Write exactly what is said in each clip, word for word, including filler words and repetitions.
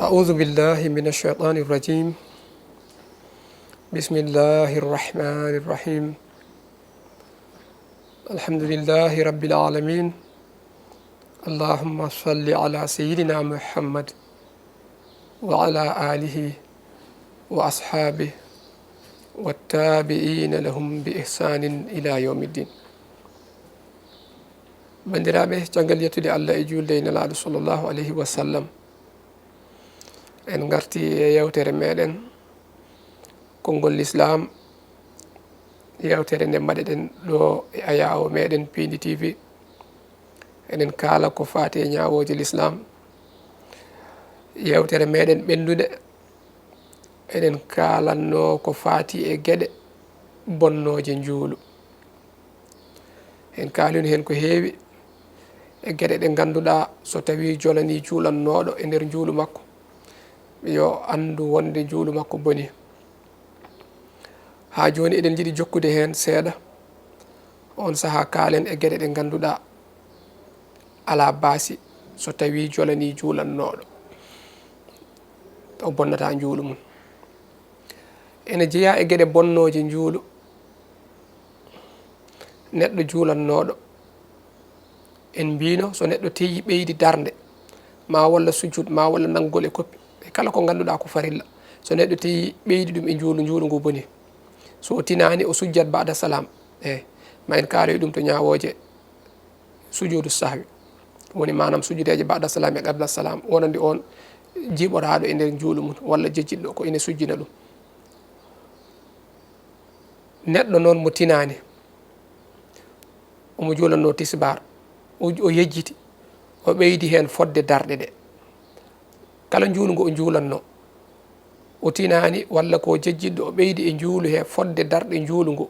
أعوذ بالله من الشيطان الرجيم. بسم الله الرحمن الرحيم. الحمد لله رب العالمين. اللهم صل على سيدنا محمد وعلى آله وأصحابه والتابعين لهم بإحسان إلى يوم الدين. Banndiraaɓe, caggal yettude Allah e juulde e Nelaaɗo sallallahu alayhi wa sallam, en ngarti e yewtere meɗen, Konngol Lislaam, yewtere nde mbaɗeɗen ɗo e ayaawo meɗen Piindi T V. Eɗen kaala ko faati e ñaawooje Lislaam. Yewtere meɗen ɓenndude, eɗen kaalanno ko faati e geɗe bonnooje njuulu. En kaalino heen ko heewi e geɗe ɗe ngannduɗaa, so tawii jolanii juulannooɗo e nder njuulu makko, yo anndu wonde njuulu makko bonii. Haa jooni eɗen njiɗi jokkude heen seeɗa, oon sahaa kaalen e geɗe ɗe ngannduɗaa alaa baasi so tawii jolanii juulannooɗo, o bonnataa njuulu mum. Ene jeyaa e geɗe bonnooje njuulu, neɗɗo juulannooɗo, en mbiino so neɗɗo teyi ɓeydi darnde, maa walla sujud, maa walla nanngol e koppi, e kala ko ngannduɗaa ko farilla, so neɗɗo teyi ɓeydi ɗum e njuulu, njuulu ngu boni. So o tinaani, o sujjat ba'da salaam. Eey, ma en kaaloy ɗum to ñaawooje sujuudu sahwi, woni maanaam sujudeeje ba'da salaam e qabla salaam, wonande oon jiiɓoraaɗo e nder njuulu mum walla jejjitɗo ko ine sujjina ɗum. Neɗɗo noon mo tinaani, omo juulanno tisbaar, o, o yejjiti, o ɓeydi heen fodde darɗe ɗe. Kala njuulu ngu o juulanno, o tinaani walla ko jejjitɗo, o ɓeydi e njuulu he fodde darɗe njuulu ngu,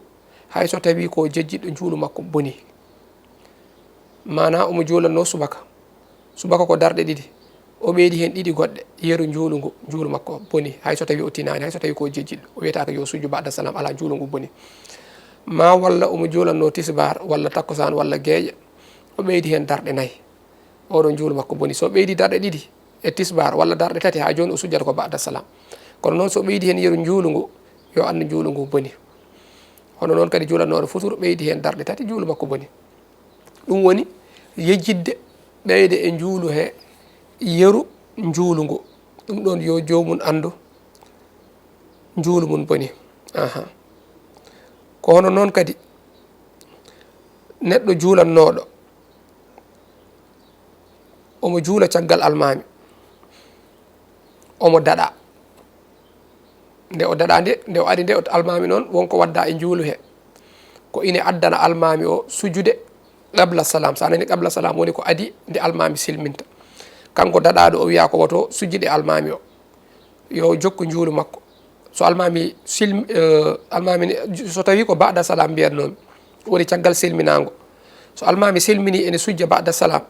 hay so tawii ko jejjitɗo njuulu makko boni. Maanaa omo juulanno subaka. Subaka ko darɗe ɗiɗi. O ɓeydi heen ɗiɗi goɗɗe. Yeru njuulu ngu, njuulu makko boni. Hay so tawii o tinaani, hay so tawii ko jejjitɗo. O wiyetaake yo sujju ba'da salaam, alaa, njuulu ngu boni. Maa walla omo juulanno tisbaar, walla takkusaan, walla geeƴe. O ɓeydi heen darɗe nayi. Oɗo njuulu makko boni. So ɓeydi darɗe ɗiɗi e tisbaar, walla darɗe tati, haa jooni o sujjata ko ba'da salaam. Kono noon so ɓeydi heen yeru njuulu ngu, yo anndu njuulu ngu boni. Hono noon kadi juulannooɗo futuro ɓeydi heen darɗe tati, njuulu makko boni. Ɗum woni yejjitde ɓeyde e njuulu he yeru njuulu ngu. Ɗum ɗoon yo joomum anndu njuulu mum boni. Aha. Ko hono noon kadi neɗɗo juulannooɗo, omo juula caggal almaami, omo daɗa. Nde o daɗa nde, nde o ari nde, o almaami noon won ko wadda e njuulu he. Ko ine addana almaami o sujude qabla salaam. So a nani qabla salaam woni ko adi nde almaami silminta. Kanko daɗaaɗo o wiya ko woto sujjude almaami o. Yo jokku njuulu makko. So almaami silm-, eh, almaami ne, so tawi ko ba'da salaam mbiyatnoomi, woni caggal silminaango. So almaami silmini ene sujja ba'da salaam,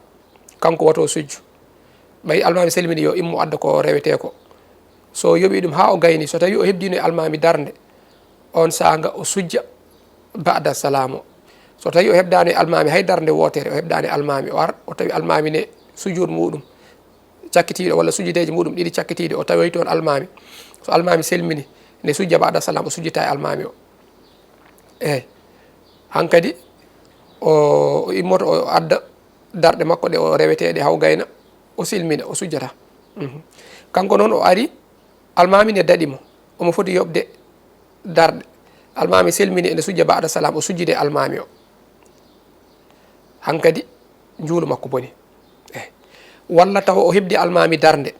kanko woto sujju. Ɓay almaami selmini yo immo adda ko rewetee ko. So yoɓii ɗum haa o gayni, so tawii o heɓdiino e almaami darnde, oon saanga o sujja ba'da salaam o. So tawii o heɓdaano e almaami hay darnde wootere, o heɓdaani almaami, o ar, o tawi almaami ne sujuud muuɗum cakkitiiɗo walla sujudeeji muuɗum ɗiɗi cakkitiiɗi, o tawoyi toon almaami. So almaami selmini, ne sujja ba'da salaam, o sujjita e almaami o. Eey. Hankadi o, o immoto, o adda darɗe makko ɗe o rewetee ɗe haw gayna, o silmina, o sujjata. Mhm. Kanko noon o ari, almaami ne daɗi mo, omo foti yoɓde darɗe. Almaami selmini ene sujja ba'da salaam, o sujjide almaami o. Hankadi njuulu makko boni. Eey. Walla tawa o heɓdi almaami darnde.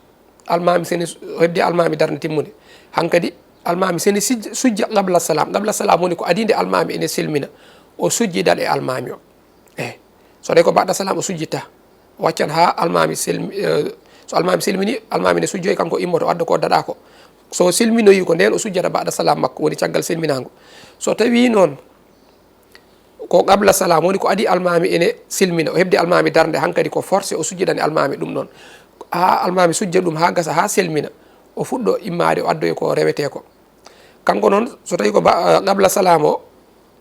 Almaami sene, o heɓdi almaami darnde timmunde. Hankadi almaami sene sijja, sujja qabla salaam. Qabla salaam woni ko adii nde almaami ene selmina. O sujjidan e almaami o. Eey. So tawi ko ba'da salaam, o sujjitta. O waccan haa almaami selmi-, eh, so almaami selmini, almaami ne sujjoyi, kanko immoto, o adda ko daɗaa ko. So selminoyi ko ndeen o sujjata ba'da salaam makko, woni caggal selminaango. So tawii noon ko qabla salaam, woni ko adii almaami ene selmina, o heɓdi almaami darnde, hankadi ko forcé o sujjidani almaami ɗum noon. Haa almaami sujja ɗum haa gasa, haa selmina, o fuɗɗo immaade, o addoya ko rewetee ko. Kanko noon, so tawi ko ba-, qabla salaam o,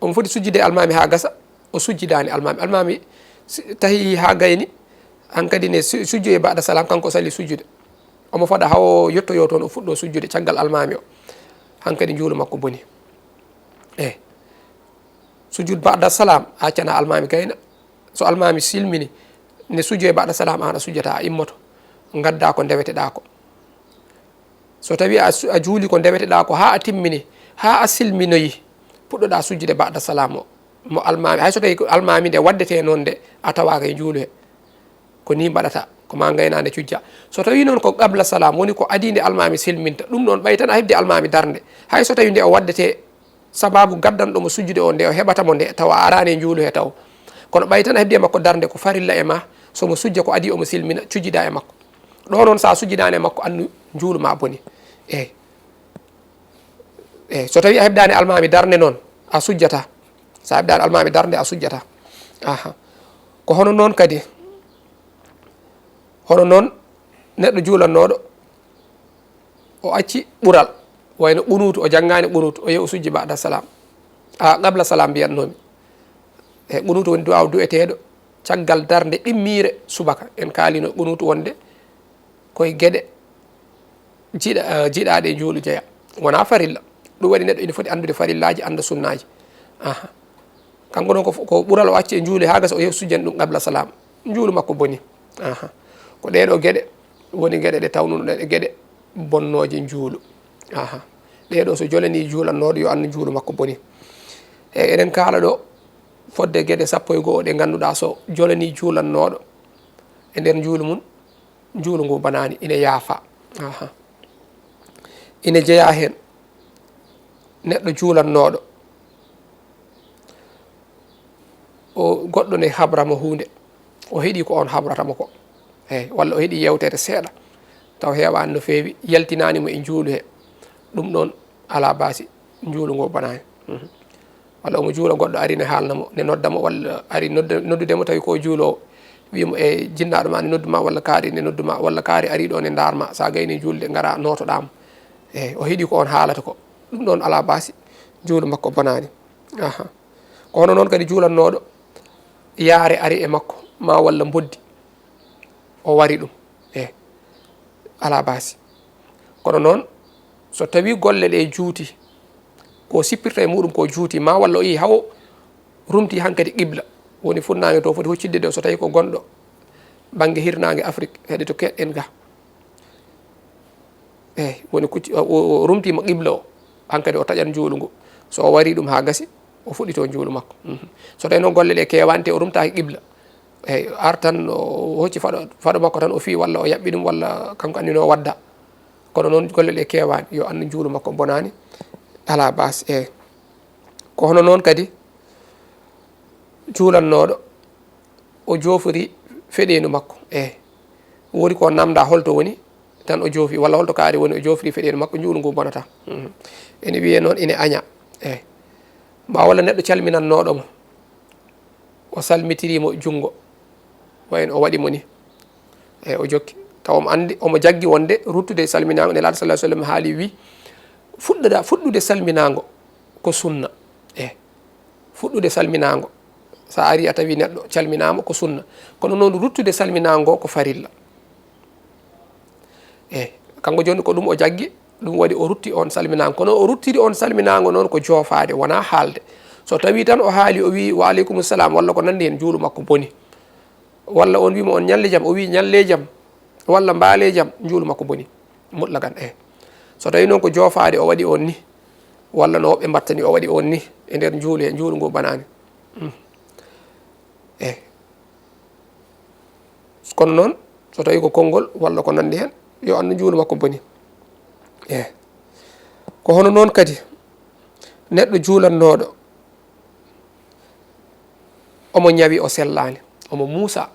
omo foti sujjude almaami haa gasa, o sujjidaani almaami. Almaami si-, tahi haa gayni, hankadi ne su-, sujjoyi ba'da salaam, kanko sali sujjude. omo fada hawo yettoyo toon, o fuɗɗo sujjude caggal almaami o, hankadi njuulu makko boni. E sujud ba'da salam, a accana almaami gayna. So almaami silmini, ne sujjoye ba'da salam, an a sujjata, a immoto, ngadda ko ndeweteɗaa ko. So tawi a su-, a juuli ko ndeweteɗaa ko haa a timmini, haa a silminoyi, puɗɗoɗaa sujjude ba'da salam o, mo almaami, hay so tawi ko almaami nde waddetee noon nde, a tawaaka e njuulu he. Ko nii mbaɗata, ko ma ngaynaande cujja. So tawi noon ko qabla salam, woni ko adii nde almaami silminta, ɗum ɗoon ɓay tan a heɓde almaami darnde. Hay so tawi nde o waddetee, sababu gaddanɗo mo sujjude o nde, o heɓata mo nde, tawa a araani e njuulu he taw. Kono ɓay tan a heɓdi e makko darnde ko farilla e ma, so mo sujja ko adii omo silmina, cujjidaa e makko. Ɗo noon so a sujjidaani e makko, anndu njuulu ma boni. Eey. Eey, so tawi a heɓdaani almaami darnde noon, a sujjata. So a heɓdaani almaami darnde, a sujjata. Aha. Ko hono noon kadi, hono noon neɗɗo juulannooɗo, o acci ɓural, wayno qunuutu, o janngaani qunuutu, o yehi o sujji ba'da salam. A, qabla salam mbiyatnoomi. E qunuutu woni du'aaw du'eteeɗo caggal darnde ɗimmiire subaka. En kaalino qunuutu wonde koye geɗe jiɗa-, eh, jiɗaaɗe e njuulu jeya. Wonaa farilla. Ɗum waɗi neɗɗo ina foti anndude farillaaji, annda sunnaaji. Aha. Kanko noon ko, ko ɓural o acci e njuulu haa gasa o yehi sujjan ɗum qabla salam. Njuulu makko boni. Aha. Ko ɗee ɗoo geɗe woni geɗe ɗe tawnuno ɗe geɗe bonnooje njuulu. Aha. Ɗee ɗoo so jolanii juulannooɗo yo anndu njuulu makko boni. E eɗen kaala ɗo fodde geɗe sappo e go'o ɗe ngannduɗaa so jolanii juulannooɗo e nder njuulu mum, njuulu ngu banaani, ina yaafa. Aha. Ina jeyaa heen neɗɗo juulannooɗo, o goɗɗo ne habra mo huunde, o heɗii ko oon habrata mo ko. Eey, walla o heɗii yeewtere seeɗa, taw heewaani no feewi, yaltinaani mo e njuulu he. Ɗum ɗoon alaa baasi, njuulu ngu banaani. Mhm. Walla omo juula, goɗɗo ari ne haalna mo, ne nodda mo, walla ari nodda, noddude mo tawi ko juuloowo. Wii mo, "E jinnaaɗo ma ne noddu ma, walla kaari ne noddu ma, walla kaari ari ɗo ne ndaar ma, so a gayni juulde, ngara nootoɗaa mo." Eey, o heɗii ko oon haalata ko. Ɗum ɗoon alaa baasi, njuulu makko banaani. Aha. Ko hono noon kadi juulannooɗo, yaare ari e makko, ma walla mboddi, o wari ɗum. Eey, alaa baasi. Kono noon, so tawii golle ɗe juuti, ko sippirta e muɗum ko juuti, ma walla o yii hawo rumti hankadi qibla, woni funnaange to foti huccitde ɗo, so tawii ko gonɗo bannge hirnaange Afrik, heɗe to keɗɗen ga. Eey, woni kucci, o, o, o rumtiima qibla o, hankadi o taƴan njuulu ngu. So o warii ɗum haa gasi, o fuɗɗitoo njuulu makko. Mhm. So tawii noon golle ɗe keewaani te o rumtaaki qibla, eey, artan o hocci faɗo, faɗo makko tan o fii, walla o yaɓɓi ɗum, walla kanko anndi no o waɗda. Kono noon golle ɗe keewaani, yo anndu njuulu makko bonaani, alaa baasi. Eey. Ko hono noon kadi juulannooɗo, o joofori feɗeendu makko. Eey. Woodi ko namda holto woni, tan o joofi, walla holto kaari woni, o joofori feɗeendu makko, njuulu ngu bonata. Mhm. Ene wiyee noon ine aña. Eey. Ma walla neɗɗo calminannooɗo mo, o salmitirii mo junngo, wayi no o waɗi mo ni. Eey, o jokki. Taw omo anndi, omo jaggi wonde ruttude e salminaango, Nelaaɗo sallallahu alaihi wasallam haali, wi, "Fuɗɗuda-, fuɗɗude salminaango ko sunna." Eey. Fuɗɗude salminaango. So a arii a tawi neɗɗo calminaama ko sunna. Kono noon ruttude salminaango ko farilla. Eey, kanko jooni ko ɗum o jaggi, ɗum waɗi o rutti oon salminaango. Kono o ruttiri oon salminaango noon ko joofaade, wonaa haalde. So tawii tan o haali, o wii, "Wa aleykum salam," walla ko nanndi heen, njuulu makko boni. Walla oon wii mo, "On ñalle jam?" O wii, "Ñalle jam," walla "Mbaale jam," njuulu makko boni. Mutlaqan, eey. So tawii noon ko joofaade o waɗi oon ni, walla no woɓɓe mbaɗta ni, o waɗi oon ni e nder njuulu he, njuulu ngu banaani. Mm. Eey. Kono noon, so tawii ko konngol walla ko nanndi heen, yo anndu njuulu makko boni. Eey. Ko hono noon kadi, neɗɗo juulannooɗo, omo ñawi, o sellaani, omo muusa,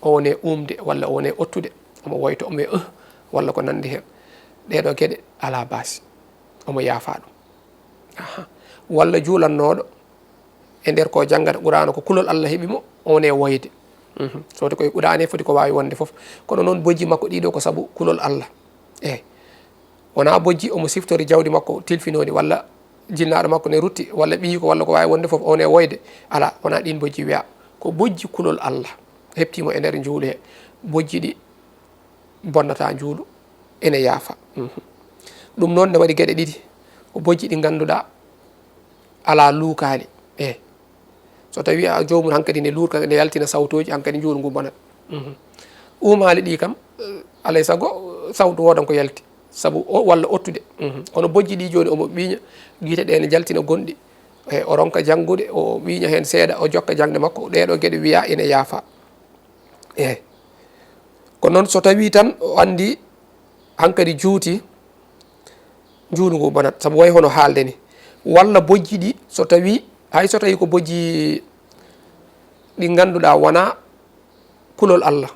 o woni e uumde walla o woni e ottude, omo woyta, omo wiya, "Uh," walla ko nanndi heen. Ɗee ɗoo geɗe alaa baasi, omo yaafaa ɗum. Aha. Walla juulannooɗo, e nder ko janngata Qur'aana ko kulol Allah heɓi mo, o woni e woyde. Mhm. So woni ko e Qur'aana he foti ko waawi wonde fof. Kono noon bojji makko ɗiɗo ko sabu kulol Allah. Eey. Wonaa bojji omo siftori jawdi makko tilfinoodi, walla jinnaaɗo makko ne rutti, walla ɓiyi ko, walla ko waawi wonde fof, o woni e woyde. Alaa, wonaa ɗiin bojji wiyaa. Ko bojji kulol Allah heɓtii mo e nder njuulu he. Bojji ɗi bonnataa njuulu, ene yaafa. Mhm. Ɗum noon ne waɗi geɗe ɗiɗi, ko bojji ɗi ngannduɗaa alaa luukaali. E so tawi a joomum hankadi ne luurka, ne yaltina sawtooji, hankadi njuulu ngu bonat. Mhm. Uumaali ɗi kam, eh, alay sago sawtu woodan ko yalti, sabu o, walla ottude. Mhm. Kono bojji ɗi jooni omo ɓiiña, gite ɗe ne jaltina gonɗi. E o ronka janngude, o ɓiiña heen seeɗa, o jokka jaŋde makko, ɗee ɗoo geɗe wiyaa ene yaafa. Eey. Ko noon so tawii tan o anndi hankadi juuti, njuulu ngu bonat, sabu way hono haalde ni. Walla bojji ɗi, so tawii, hay so tawii ko bojji ɗi ngannduɗaa wonaa kulol Allah,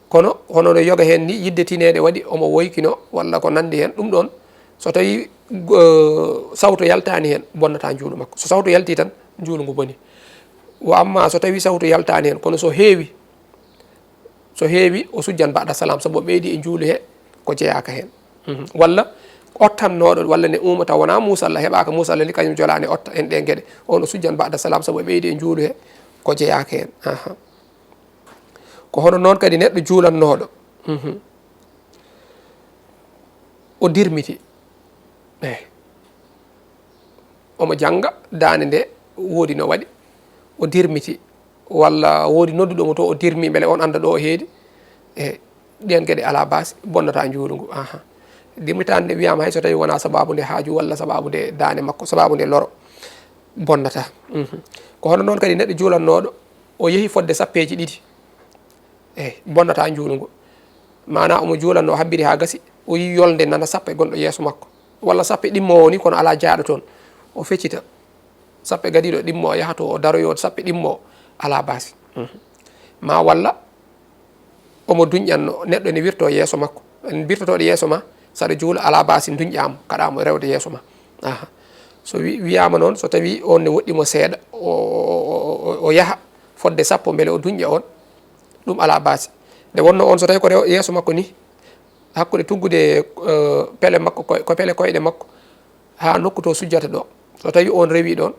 kono hono no yoga heen ni, yiɗde tineede waɗi omo woykino walla ko nanndi heen, ɗum ɗoon so tawii, eh, sawto yaltaani heen, bonnataa njuulu makko. So sawto yaltii tan, njuulu ngu boni. Wa amma so tawii sawto yaltaani heen, kono so heewi, so heewi, o sujjan ba'da salaam, sabu o ɓeydi e njuulu he ko jeyaaka heen. Mhm. Walla ottannooɗo, walla ne uuma taw wonaa muusalla, heɓaaka muusalla ni, kañum jolaani otta en ɗee geɗe. On o sujjan ba'da salaam, sabu o ɓeydi e njuulu he ko jeyaaka heen. Aha. Ko hono noon kadi neɗɗo juulannooɗo. Mhm. O dirmiti. Eey. Omo jannga, daande nde woodi no waɗi, o dirmiti, walla woodi nodduɗo mo to, o dirmi, mbele on annda ɗo o heedi. E ɗeen geɗe alaa baasi, bonnataa njuulu ngu. Aha. Dirmitaande nde wiyaama hay so tawii wonaa sabaabu nde haaju walla sabaabu nde daande makko, sabaabu nde loro, bonnataa. Mhm. Ko hono noon kadi neɗɗo juulannooɗo, o yehi fodde sappeeji ɗiɗi. Eey, bonnataa njuulu ngu. Maanaa omo juulanno, o habbiri haa gasi, o yii yolnde nana sappa e gonɗo yeeso makko. Walla sappa e ɗimmoowo ni, kono alaa jaaɗo toon. O feccita. Sappa e gadiiɗo ɗimmo, o yaha to, o daroyoo sappa e ɗimmo, alaa baasi. Mhm. Ma walla omo duñƴanno, neɗɗo ne wirtoo yeeso makko. En wirtotooɗo yeeso ma, saɗa juula, alaa baasi, duñƴaama, kaɗaamo rewde yeeso ma. Aha. So wi-, wiyaama noon, so tawii on ne woɗɗi mo seeɗa, o, o, o, o, o yaha fodde sappo mbele o duñƴa on, ɗum alaa baasi. Nde wonno on, so tawii ko rew-, yeeso makko ni, hakkunde tuggude, eh, pele makko, ko, ko pele koyɗe makko, haa nokku to sujjata ɗo. So tawii on rewii ɗoon,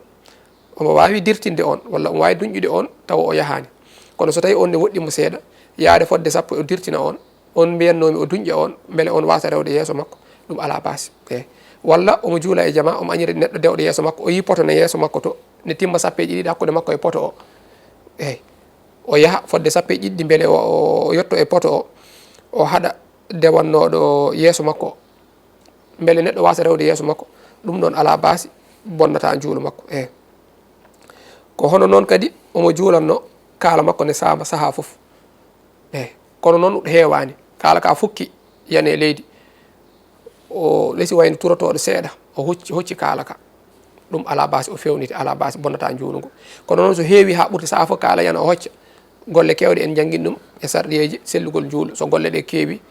omo waawi dirtinde on, walla omo waawi duñƴude on, tawa o yahaani. Kono so tawii on ne woɗɗi mo seeɗa, yaade fodde sappo o dirtina on, on mbiyannoomi o duñƴa on, mbele on waasa rewde yeeso makko, ɗum alaa baasi. Eey. Walla omo juula e jamaa, omo añira neɗɗo dewɗo yeeso makko, o yii poto ne yeeso makko to, ne timma sappeeji ɗiɗi hakkunde makko e poto o. Eey. O yaha fodde sappeeji ɗiɗi mbele o, o, o yotto e poto o, o haɗa dewannooɗo yeeso makko o. Mbele neɗɗo waasa rewde yeeso makko, ɗum ɗoon alaa baasi, bonnataa njuulu makko. Eey. Ko hono noon kadi omo juulanno kaala makko ne saama sahaa fof. Eey. Kono noon heewaani. Kaala ka fukki yani e leydi. O lesi wayno turotooɗo seeɗa, o hocci, hocci kaala ka. Ɗum alaa baasi, o fewniti, alaa baasi, bonnataa njuulu ngu. Kono noon so heewi haa ɓurti sahaa fof kaala yana o hocca, golle keewɗe en njanngin ɗum e sarɗiyeeji sellugol njuulu. So golle ɗe keewi,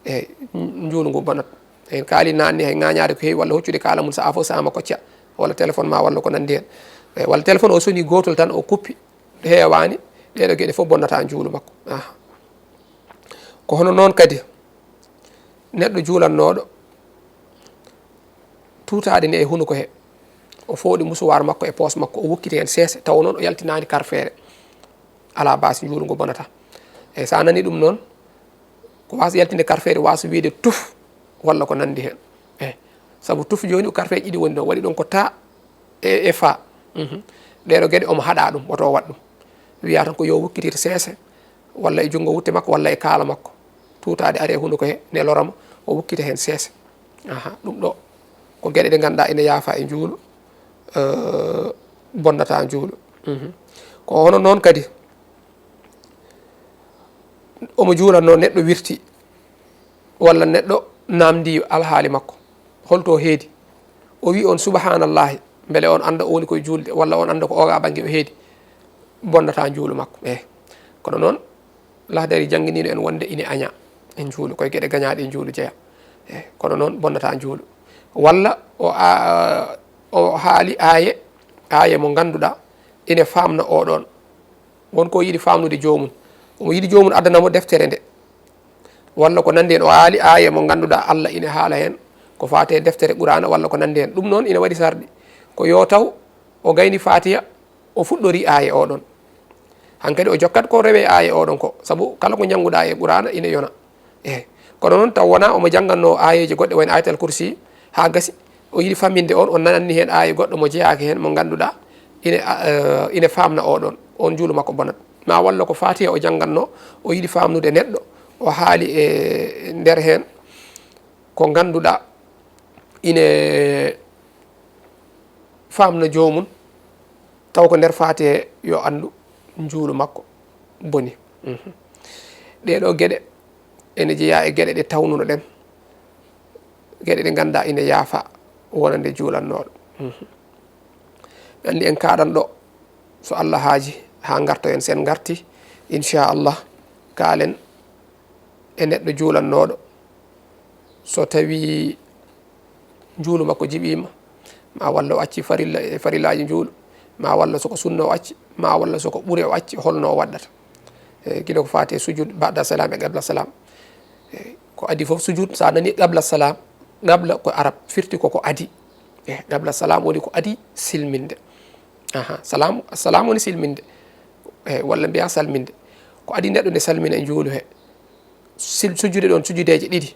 e njuulu ngu bonat. En kaali naanni hay ŋaañaade ko heewi walla hoccude kaala mum sahaa fof saama kocca, walla téléphone ma walla ko nanndi heen. E walla téléphone o soni gootol tan o kuppi, heewaani, ɗeeɗo geɗe fof bonnataa njuulu makko. Aha. Ko hono noon kadi neɗɗo juulannooɗo tuutaaɗe ne e hunuko he, o fooɗi musuwaar makko e poos makko, o wukkiti heen seese, tawa noon o yaltinaani karfeere. Alaa baasi, njuulu ngu bonataa. Eey, so a nanii ɗum noon, ko waasa yaltinde karfeere, waasa wiyde tuf, walla ko nanndi heen. Eey, sabu tuf jooni ko karfeeje ɗiɗi woni ɗoon, waɗi ɗoon ko taa e, e faa. Mhm. Ɗeeɗo geɗe omo haɗa ɗum, woto o waɗ ɗum. Wiyaa tan ko yo wukkitir seese, walla e junngo wutte makko, walla e kaala makko. Tuutaaɗe ari e hunuko he, ne lora mo, o wukkita heen seese. Aha, ɗum ɗo ko geɗe ɗe ngannduɗaa ene yaafa e njuulu, eh, bonnataa njuulu. Mhm. Ko hono noon kadi, omo juulanno neɗɗo wirti, walla neɗɗo naamndi alhaali makko. Holto heedi? O wi on, "Subhaanallaahi," mbele on annda o woni koye juulde, walla on annda ko oga bannge o heedi, bonnataa njuulu makko. Eh. Kono noon, Lahdari jannginiino en wonde ine aña e njuulu, koye geɗe gañaaɗe e njuulu jeya. Eh, kono noon bonnataa njuulu. Walla o a-, o haali aaye, aaye mo ngannduɗaa ine faamna oɗon. Won ko yiɗi faamnude joomum. Omo yiɗi joomum addana mo deftere nde. Walla ko nanndi heen, o haali aaye mo ngannduɗaa Allah ine haala heen ko faati e deftere Quraana walla ko nanndi heen. Ɗum noon ine waɗi sarɗi. Ko yo taw o gayni Faatiha, o fuɗɗori aaye oɗon. Hankadi o jokkat ko rewe aaye oɗon ko, sabu kala ko njannguɗaa e Quraana ine yona. Eey. Kono noon taw wonaa omo janngannoo aayeeje goɗɗe wayno Ayatal Kursi, haa gasi o yiɗi faminde on, o nananni heen aaya goɗɗo mo jeyaaka heen, mo ngannduɗaa ine, a, eh, ine faamna oɗon, on njuulu makko bonat. Ma walla ko Faatiha o janngannoo, o yiɗi faamnude neɗɗo, o haali e nder heen ko ngannduɗaa ine faamna joomum, taw ko nder Faatiha, yo anndu njuulu makko boni. Mhm. Ɗee ɗoo geɗe ene jeyaa e geɗe ɗe tawnuno-ɗen, geɗe ɗe ngannduɗaa ine yaafa wonande juulannooɗo. Mhm. Anndi en kaaɗan ɗo, so Allah haaji, haa ngartoyen, so en ngartii, inchallah, kaalen e neɗɗo juulannooɗo, so tawii njuulu makko jiɓiima, ma walla o acci farilla e farillaaji njuulu, ma walla so ko sunna o acci, ma walla so ko ɓure o acci, holno o waɗɗata? E, gila ko faati e sujud ba'da salam e qabla salam. E, ko adii fof sujud, so a nanii qabla salam, qabla ko arab, firti ko ko adii. E, qabla salam woni ko adii silminde. Aha, salam, salam woni silminde. E, walla mbiyaa salminde. Ko adii neɗɗo nde salmina e njuulu he. Sil-, sujude ɗoon sujudeeje ɗiɗi,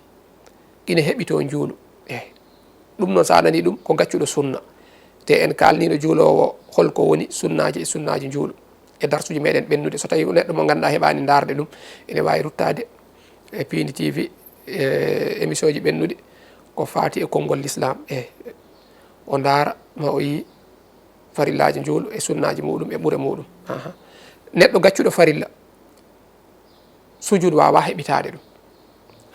ina heɓitoo njuulu. E, ɗum noon, so a nanii ɗum, ko gaccuɗo sunna. Te en kaalniino juuloowo hol ko woni sunnaaji e sunnaaji njuulu e darsuuji meɗen ɓennuɗi. So tawii neɗɗo mo ngannduɗaa heɓaani ndaarde ɗum, ene waawi ruttaade e Piindi T V, e émission ji ɓennuɗi ko faati e konngol lislaam. E, o ndaara, ma o yii farillaaji njuulu e sunnaaji muuɗum e ɓure muuɗum. Aha. Neɗɗo gaccuɗo farilla, sujud waawaa heɓitaade ɗum.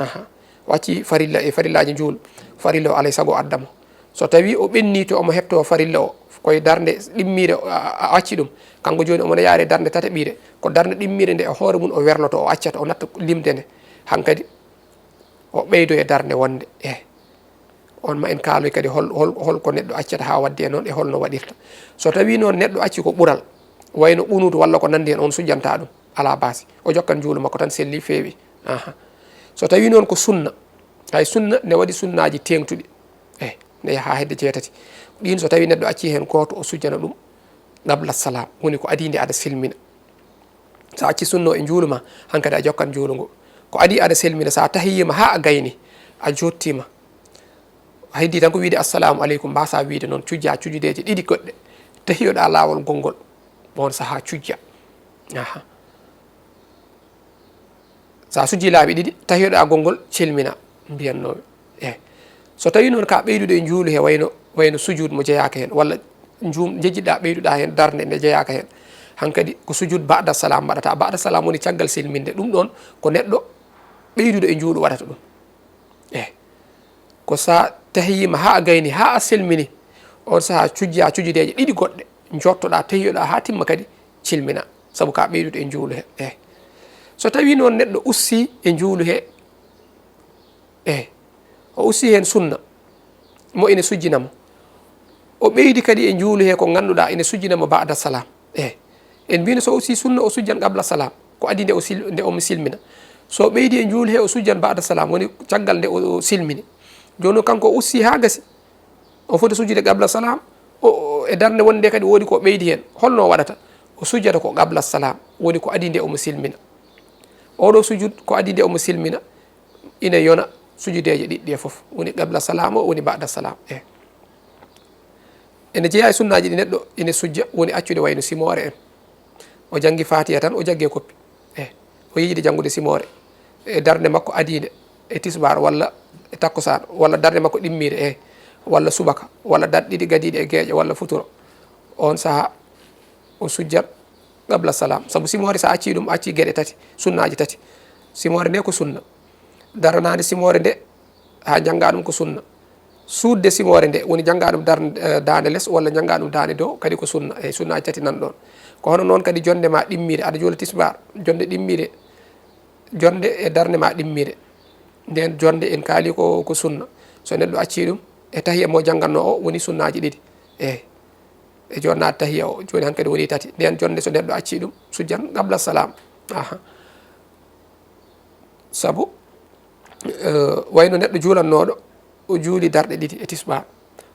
Aha. O acci farilla e farillaaji njuulu, farilla o alaa e sago adda mo. So tawii o ɓennii to omo heɓtoo farilla o, ko e darnde ɗimmiire o, a, a, o acci ɗum. Kanko jooni omo yaare darnde tataɓiire, ko darnde ɗimmiire nde e hoore mum o werloto, o accata, o natta limde nde. Hankadi o ɓeydo e darnde wonde. E, on ma en kaaloy kadi hol, hol, hol ko neɗɗo accata haa waɗde e noon e hol no waɗirta. So tawii noon neɗɗo acci ko ɓural, wayno qunuutu walla ko nanndi heen, on sujjantaa ɗum, alaa baasi. O jokkan njuulu makko tan, selli, feewi. Aha. So tawii noon ko sunna, hay sunna ne waɗi sunnaaji teeŋtuɗi. E, ne yaha hedde jeetati. Ɗiin so tawii neɗɗo acci heen gooto, o sujjana ɗum qabla salam, woni ko adii nde aɗa silmina. So a acci sunna o e njuulu ma, hankadi a jokkan njuulu ngu. Ko adii aɗa selmina, so a tahiyiima haa a gayni, a joottiima. A heddii tan ko wiyde assalamu aleykum, mbaasaa wiyde noon, cujjaa cujudeeje ɗiɗi goɗɗe. Tahiyoɗaa laawol gongol, oon sahaa cujjaa. Aha. So a sujjii laabi ɗiɗi, tahiyoɗaa gongol, celminaa, mbiyatnoomi. E, so tawii noon ka ɓeydude e njuulu he, wayno, wayno sujud mo jeyaaka heen, walla njuum, njejjitɗaa, ɓeyduɗaa heen darnde nde jeyaaka heen, hankadi ko sujud ba'da salam mbaɗataa. Ba'da salam woni caggal selminde. Ɗum ɗoon ko neɗɗo ɓeyduɗo e njuulu waɗata ɗum. E, ko so a tahiyiima haa a gayni, haa a selmini, on sahaa cujjaa cujudeeje ɗiɗi goɗɗe, njottoɗaa, tahiyoɗaa haa timma kadi, cilminaa, sabu ka ɓeydude e njuulu he. E, so tawii noon neɗɗo ussii e njuulu he, e, o ussii heen sunna mo ene sujjina mo, o ɓeydi kadi e njuulu he ko ngannduɗaa ene sujjina mo ba'da salam. E, en mbiino so o ussii sunna, o sujjan qabla salam, ko adii nde o sil-, nde omo silmina. So o ɓeydi e njuulu he, o sujjan ba'da salam, woni caggal nde o, o silmini. Jooni noon kanko o ussii haa gasi, o foti sujjude qabla salam, o, o, e darnde wonde kadi woodi ko ɓeydi heen. Holno o waɗata? O sujjata ko qabla salam, woni ko adii nde omo silmina. Oɗo sujud ko adii nde omo silmina, ina yona sujudeeje ɗiɗi ɗe fof, woni qabla salam o, woni ba'da salam. E, ene jeyaa e sunnaaji ɗi neɗɗo ene sujja, woni accude wayno simoore en. O janngi Faatiha tan, o jaggi e koppi. E, o yiɗi janngude simoore e darnde makko adiinde e tisbaar walla e takkusaan, walla darnde makko ɗimmiire, e, walla subaka, walla darɗe ɗiɗi gadiiɗe e geeƴe, walla futuro. Oon sahaa, o sujjat qabla salam. Sabu simoore, so a accii ɗum, a accii geɗe tati, sunnaaji tati. Simoore nde ko sunna. Daranaade simoore nde haa njanngaa ɗum ko sunna. Suuɗde simoore nde, woni janngaa ɗum dar-, eh, daande les walla njanngaa ɗum daande dow, kadi ko sunna. Eyi, sunnaaji tati nan ɗoon. Ko hono noon kadi jonnde ma ɗimmiire, aɗa juula tisbaar, jonnde ɗimmiire, jonnde e darnde ma ɗimmiire. Ndeen jonnde en kaali ko, ko sunna. So neɗɗo accii ɗum, e tahiya mo janngannoo o, woni sunnaaji ɗiɗi. Eyi. E jonnaade tahiya o, jooni hankadi woni tati. Ndeen jonnde so neɗɗo accii ɗum, sujjan qabla salam. Aha. Sabu, eh, wayno neɗɗo juulannooɗo, o juuli darɗe ɗiɗi e tisbaar.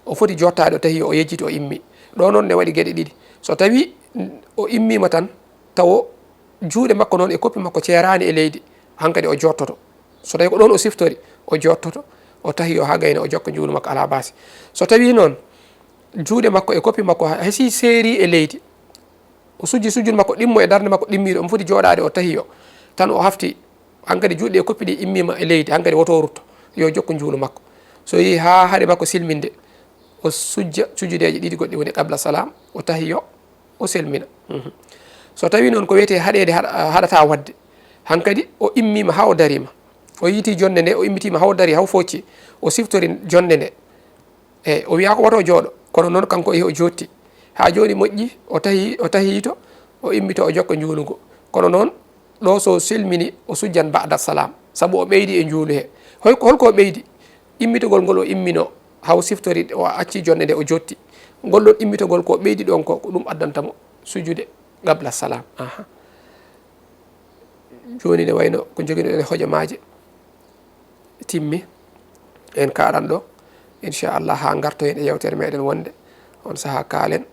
O foti jottaade o tahiya o yejjiti o immi. Ɗo noon ne waɗi geɗe ɗiɗi. So tawii o immiima tan, tawo juuɗe makko noon e koppi makko ceeraani e leydi, hankadi o jottoto. So tawi ko ɗon o siftori, o jottoto, o tahiyo haa gayna, o jokka njuulu makko alaa baasi. So tawi noon juuɗe makko e koppi makko hay si seeri e leydi, o sujji sujjude makko ɗimmo e darnde makko ɗimmiiɗo, omo foti jooɗaade o tahiyo, tan o hafti, hankadi juuɗe e koppi ɗi immiima e leydi, hankadi woto o rutto, yo jokku njuulu makko. So yehi haa haɗe makko silminde, o sujja sujjudeeje ɗiɗi goɗɗi woni qabla salam, o tahiyo, o selmina. Mhm. So tawi noon ko wiyetee haɗeede haɗa-, haɗata waɗde, hankadi o immiima haa o dariima, o yiiti jonnde nde, o immitiima haa o darii, haa o focci, o siftori jonnde nde. E o wiyaa ko woto o jooɗo, kono noon kanko o yehi o jootti. Haa jooni moƴƴi, o tahi, o tahiito, o immito, o jokka njuulu ngu. Kono noon ɗo so selmini, o sujjan ba'da salam, sabu o ɓeydi e njuulu he. Hoy, holko o ɓeydi? Immitogol ngol o immino, haa o siftori, o acci jonnde nde o jootti. Ngol ɗon immitogol ko ɓeydi ɗon ko, ko ɗum addanta mo sujude qabla salam. Aha. Jooni ne wayno ko njogiɗen e hojomaaji timmi. En kaaɗan ɗo, inchallah, haa ngartoyen e yewtere meɗen wonde on sahaa kaalen,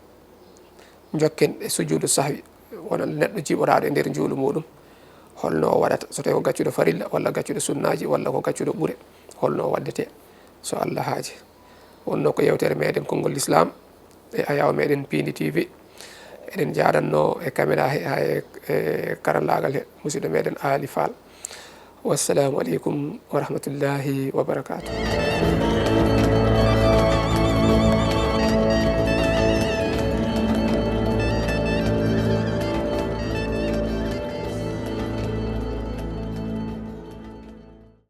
njokken e sujudu sahwi. Wona neɗɗo jiɓoraaɗo e nder njuulu muɗum, holno o waɗata, so tawi ko gaccuɗo farilla, walla gaccuɗo sunnaaji, walla ko gaccuɗo ɓure, holno o waɗdete, so Allah haaji. Wonno ko yewtere meɗen Konngol Lislaam e ayaw meɗen Piindi T V. Eɗen jaadanno e caméra he, ha e, e karallaagal he, musidɗo meɗen Ali Fall. Wassalamu aleykum wa rahmatullahi wa barakatuh.